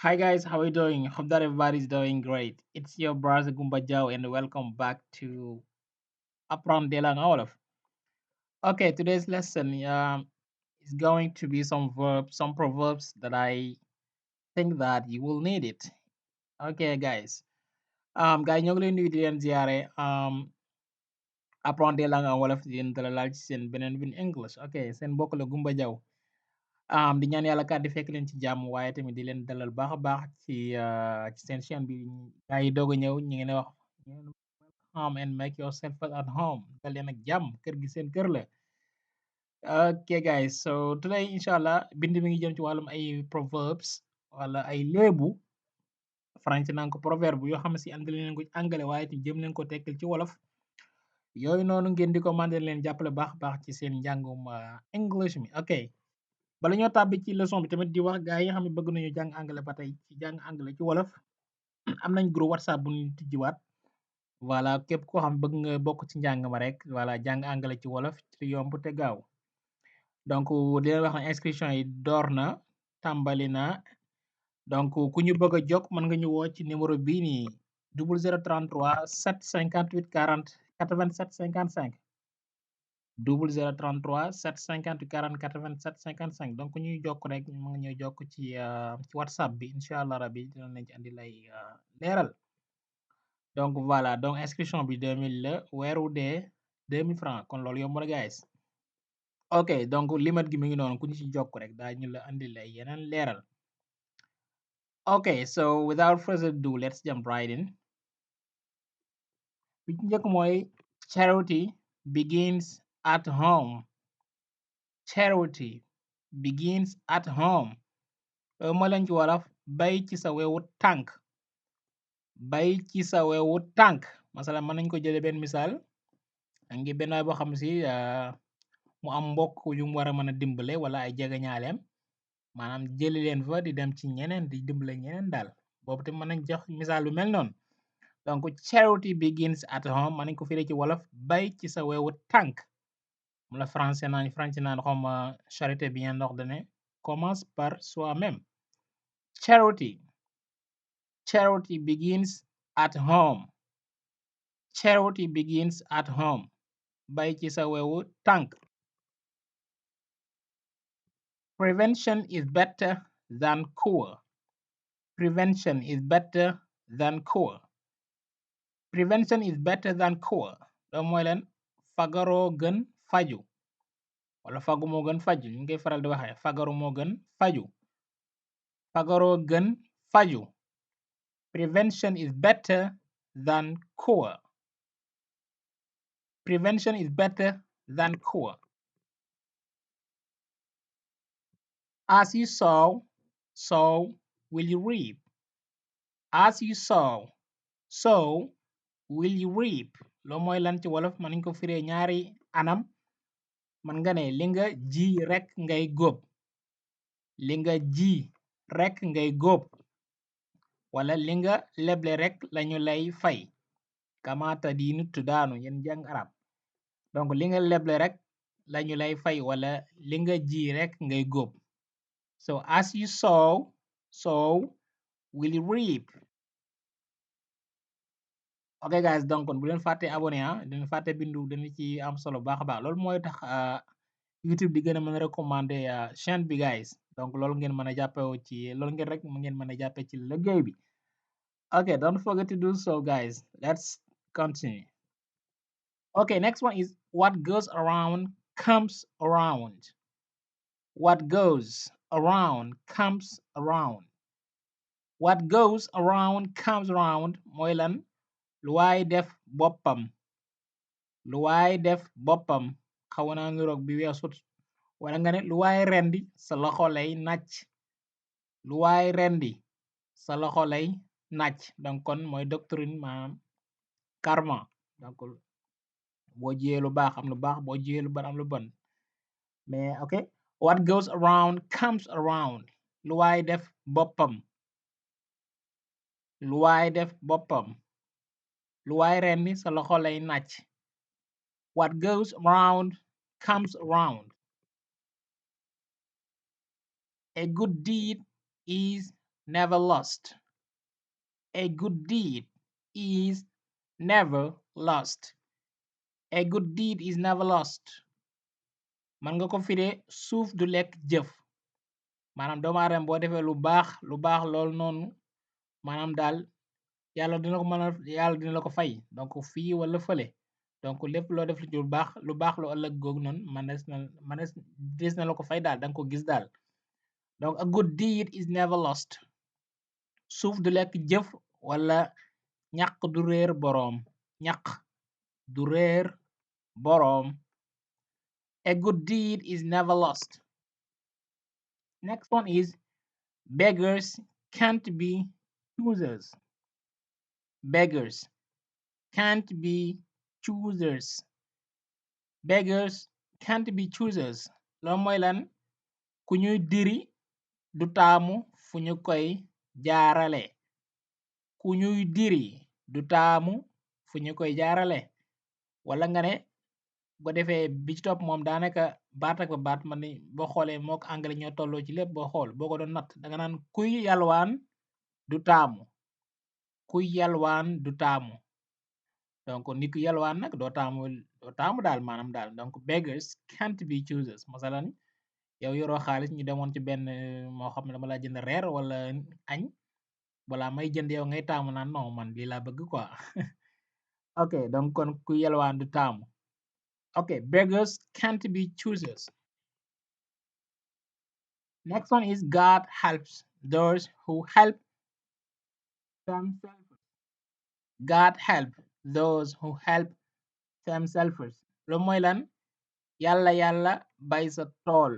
Hi guys, how are you doing? Hope that everybody's doing great. It's your brother Gumba Jao and welcome back to Apron Delang Wolof. Okay, today's lesson is going to be some proverbs that I think that you will need it. Okay, guys. Guys, ñoo ngi leen nuyu di leen ziare. Apron Delang Wolof di leen dalal ci seen beneen bin English. Okay, seen mbokk la Gumba Jao. Di ñaan yàlla kàddu fekk leen ci jàmm waaye tamit di leen dalal baax a baax ci seen chaîne bi gaa yi doog a ñëw ñu ngi ne wax home and make yourself at home dal leen ak jàmm kër gi seen kër la. Okay guys, so today inshallah bind mi ngi jëm ci wàllum ay proverbs wala ay léebu français naan ko proverbe yoo xam ne si andi leen ko ci angale waaye tamit jëm leen ko tekkil ci wolof yooyu noonu ngeen di ko mën leen jàppale baax a baax ci seen njàngum English mi. Ok, bala ñoo tàbbi ci leçon bi tamit di wax gaa yi nga xam ne bëgg nañu jàng anglais ba tey ci jàng anglais ci wolof am nañ groupe whatsapp bu ñu tijjiwaat. Voilà, képp koo xam bëgg nga bokk ci njàng ma rek voilà jàng anglais ci wolof ci yomb te gaaw. Donc di leen wax ne inscription yi door na tàmbali na donc ku ñu bëgg a jokk mën nga ñu woo ci numéro bii nii 0033 758 40 87 55 0033 758 40 87 55 donc ñuy jokk rek mën nga ñuy jokk ci whatsapp bi incha allah rabi dina nañ ci andi lay leeral. Donc voilà, donc inscription bi 2000 la weer wu dee 2000 francs kon loolu yomb na guys. Ok, donc limite gi mi ngi noonu ku ñu ci jokk rek daa ñu la andi lay yeneen leeral. Ok, so without further ado let's jump right in. bi ci njëkk mooy charity begins at home. Charity begins at home. Moo leen ci wolof bay ci sa wewu tànk. Bay ci sa wewu tànk masala mën nañ ko jëlee benn misaal ngi benn waay boo xam si mu am mbokk yu mu war a mën a dimbale wala ay jegeñaaleem maanaam jëli leen fa di dem ci ñeneen di dimbale ñeneen daal boobu te mën nañ jox misaal lu mel noonu. Donc charity begins at home mën nañ ko firi ci wolof bay ci sa wewu tànk mu la français naan xawma charité bien ordonnée commence par soi-même. Charity begins at home. Charity begins at home. Bay ci sa wewu tànk. Prevention is better than cure. Prevention is better than cure. Prevention is better than cure. loolu mooy leen fagaroo gën faju wala fagu moo gën faju ñu ngay faral di waxee fagaru moo gën faju. Fagaroo gën faju. Prevention is better than cure. Prevention is better than cure. As you sow, so will you reap. As you sow, so will you reap. Loolu mooy lan ci wolof mën nañ ko firee ñaari anam man nga ne li nga ji rek ngay góob. Li nga ji rek ngay góob wala li nga leble rek lañu lay fay. Kamata diinu tuddaanu yéen jàng arab donc li nga leble rek lañu lay fay wala li nga ji rek ngay góob. So as you sow, so will you reap. Ok guys, donc bu leen fàtte abonné di leen fàtte bindu dana ci am solo baax a baax loolu mooy tax YouTube di gën a mën a recommander chaîne bi guys donc loolu ngeen mën a jàppee ci loolu ngeen rek ngeen mën a jàppee ci liggéey bi. Ok, don't forget to do so guys. Let's continue. Okay, next one is what goes around comes around. What goes around comes around. What goes around comes around mooy lan lu waay def boppam. Lu waay def boppam xaw naa niroog bi weesut wala nga ne lu waay rendi sa loxo lay nàcc. Lu waay rendi sa loxo lay nàcc donc kon mooy doctrine maanaam karma donc boo jiyee lu baax am lu baax boo jiyee lu bon am lu bon mais ok what goes around comes around. Lu waay def boppam. Lu waay def boppam. Lu waay rendi sa loxo lay nàcc. What goes around comes around. A good deed is never lost. A good deed is never lost. A good deed is never lost. Man nga ko firee suuf du lekk jëf. Maanaam doomu aadama boo defee lu baax loolu noonu maanaam daal yàlla dina ko mën a yàlla dina la ko fay donc fii wala fële. Donc lépp loo def lu baax lu ëllëg googu noonu manees des na la ko fay daal da nga ko gis daal. Donc a good deed is never lost. Suuf du lekk jëf wala ñaq du réer boroom. Ñaq du réer boroom. A good deed is never lost. Next one is beggars can't be choosers. Beggars can't be choosers. Beggars can't be choosers. Loolu mooy lan ku ñuy diri du taamu fu ñu koy jaarale. Ku ñuy diri du taamu fu ñu koy jaarale. Wala nga ne boo defee bi ci topp moom daanaka baat ak baat man ni boo xoolee mook anglais ñoo tolloo ci lépp boo xool boo ko doon natt danga naan kuy yalwaan du taamu. Kuy yalwaan du taamu. Donc nit ku yalwaan nag doo taamu daal maanaam daal donc beggars can't be choosers. Masalan yow yoroo xaalis ñu demoon ci benn moo xam ne dama laa jënd reer wala añ balaa may jënd yow ngay taamu naan non man lii laa bëgg quoi. Ok donc kon ku yalwaan du taamu. Ok beggars can't be choosers. Next one is God helps those who help themselves. God help those who help themselves. Loolu mooy lan yàlla yàlla bay sa tool.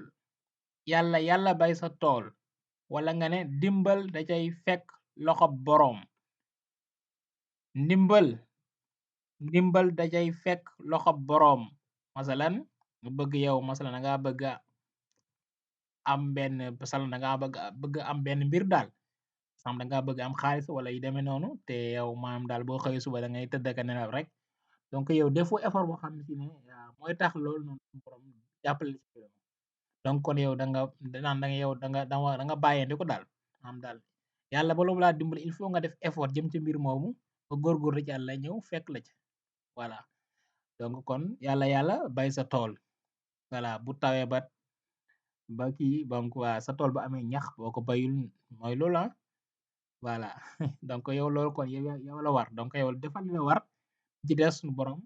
Yàlla yàlla bay sa tool. Wala nga ne dimbal da cay fekk loxo boroom. Ndimbal ndimbal da cay fekk loxo boroom. Masalan nga bëgg yow masalan da ngaa bëgg am benn masalan da ngaa bëgg am benn mbir daal. Sam da ngaa bëgg am xaalis wala yu demee noonu te yow maanaam daal boo xëyee suba da ngay tëdd ak a nelaw rek. Donc yow defoo effort boo xam ne si ne mooy tax loolu noonu suñu borom jàppale la ci loolu. Donc kon yow da nga naan da nga yow da nga bàyyandiku daal maanaam daal yàlla bala mu laa dimbali il faut nga def effort jëm ci mbir moomu nga góorgóorlu ci yàlla ñëw fekk la ci. Voilà donc kon yàlla yàlla bay sa tool. Voilà bu tawee ba kii donc waa sa tool bu amee ñax boo ko bayul mooy loolu voilà donc yow loolu kon yow la war donc yow defal li la war ci des suñu borom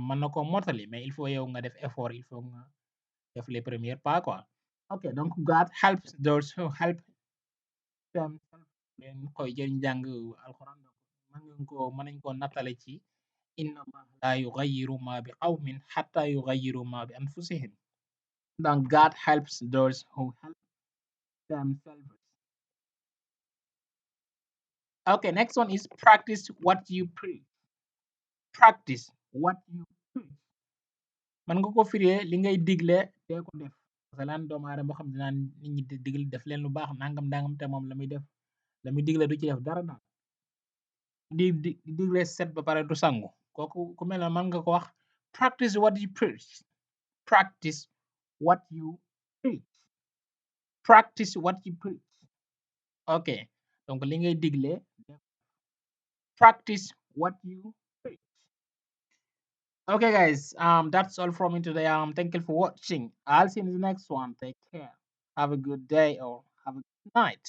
mën na ko mottali mais il faut yow nga def effort il faut nga def les premiers pas quoi. Ok donc God helps those who help themselves. Leen koy jël njàng alxuraan donc mën nañ ko nattale ci inna allaha la yughayyiru ma bi qawmin hatta yughayyiru ma bi anfusihim. Donc God helps those who help themselves. Okay, next one is practice what you preach. Practice what you preach. Man nga ko firee li ngay digle dee ko def. Masalan doomu aadama boo xam ne dinaan nit ñi di digle def leen lu baax nangam nangam te moom la muy def la muy digle du ci def dara daal. Di digle set ba pare du sangu kooku ku mel ne man nga ko wax practice what you preach. Practice what you preach. Practice what you preach. Ok donc li ngay digle practice what you preach. Okay, guys. That's all from me today. Thank you for watching. I'll see you in the next one. Take care. Have a good day or have a good night.